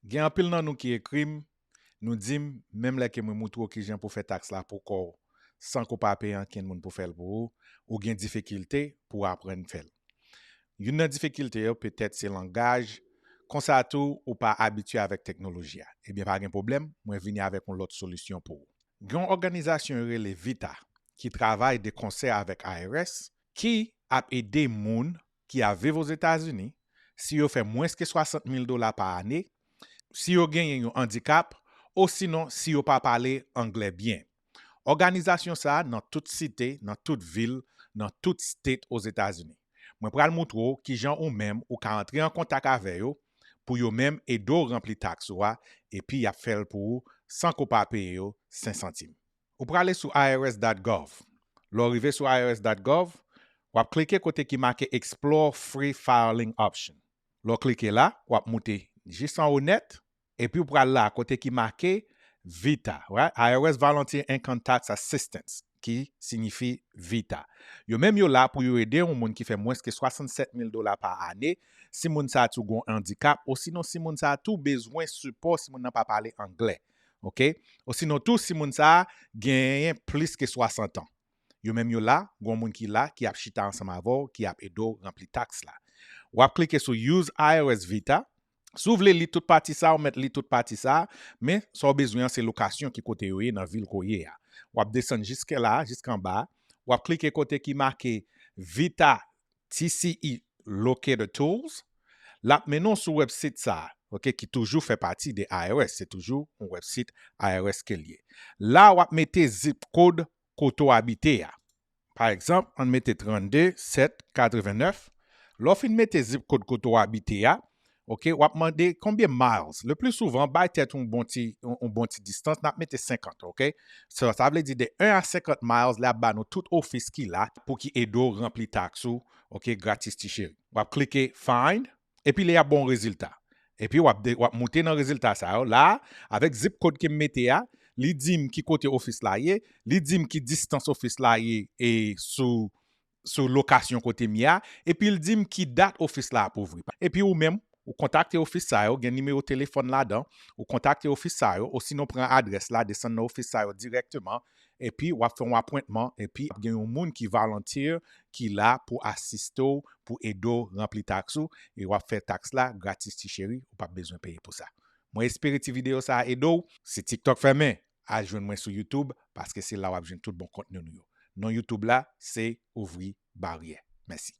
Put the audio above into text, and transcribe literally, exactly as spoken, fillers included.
Gen anpil nan nou ki ekri m, nou di m, menm lè ke mwen moutre w kijan pou w fè taks la pou kò w, san ke w pa peye ankenn moun pou fè l pou ou, ou gen difikilte pou w aprann fè l. Youn nan difikilte yo petèt se langaj, konsa tou ou pa abitye avèk teknoloji a. Ebyen, pa gen pwoblèm, mwen vini avèk yon lòt solisyon pou ou. Gen yon òganizasyon yo rele Vita ki travay de konsè avèk I R S ki ap ede moun ki ap viv Ozetazini, si yo fè mwens ke swasant mil dola pa ane, si yo genyen yon andikap, osinon si yo pa pale anglè byen. Òganizasyon sa a nan tout site, nan tout vil, nan tout state Ozetazini. Mwen pral moutre w kijan ou menm ou ka antre an kontak avè yo pou yo menm ede w ranpli taks ou a, epi y ap fè l pou ou san ke w pa peye yo senk santim. Ou prale sou I R S dot gov. Lè w rive sou I R S dot gov, w ap klike kote ki make Explore Free Filing Option. Lè w klike la, w ap moute jis anwo nèt, epi w pral la kote ki make Vita, right? I R S Volunteer Income Tax Assistance, ki siyifi Vita. Yo menm yo la pou yo ede yon moun ki fè mwens ke swasannsèt mil dola pa ane, si moun sa a tou gon andikap, osinon si moun sa a tou bezwen sipò, si moun nan pa pale anglè, oke? Osinon tou si moun sa a genyen plis ke swasant an. Yo menm yo la, gon moun ki la, ki ap chita ansanm avè w, ki ap ede w ranpli taks la. W ap klike sou Use I R S Vita. Si w vle li tout pati sa, ou mèt li tout pati sa, men sa w bezwen an se lokasyon ki kote yo ye nan vil ke w ye a. W ap desann jiske la, jiske anba. W ap klike kote ki make Vita T C E Locator Tools. L ap mennen w sou wèbsit sa, oke, ki toujou fè pati de I R S. Se toujou yon wèbsit I R S ke l ye. La, w ap mete zip kòd kote w abite a. Pa egzanp, ann mete trannde sèt katrevennèf. Lè w fin mete zip kòd kote w abite a, oke, w ap mande konbyen miles. Le pli souvan, bay tèt ou yon bon ti, yon, yon bon ti distans, n ap mete senkant, oke? Sa, sa vle di de en a senkant miles, l ap ba nou tout ofis ki la pou ki ede w ranpli taks ou, oke, gratis ti cheri. W ap klike Find, epi li ap ba w rezilta. Epi w ap, de, w ap moute nan rezilta sa yo. La, avèk zip kòd ke m mete a, li di m ki kote ofis la ye, li di m ki distans ofis la ye e sou, sou lokasyon kote m ye a, epi l di m ki dat ofis la ap ouvri. Epi ou menm, ou kontakte ofis sa yo, gen nimewo telefòn ladan, ou kontakte ofis sa yo, osinon pran adrès la, desann nan ofis sa yo dirèkteman, epi w ap fè yon apwentman, epi ap gen yon moun ki volunteer ki la pou asiste w, pou ede w ranpli taks ou, e w ap fè taks la gratis ti cheri, ou p ap bezwen peye pou sa. Mwen espere ti videyo sa a ede w. Si TikTok fèmen, al jwenn mwen sou YouTube, paske se la w ap jwenn tout bon kontni nou yo. Non YouTube la, se Ouvri Baryè. Mèsi.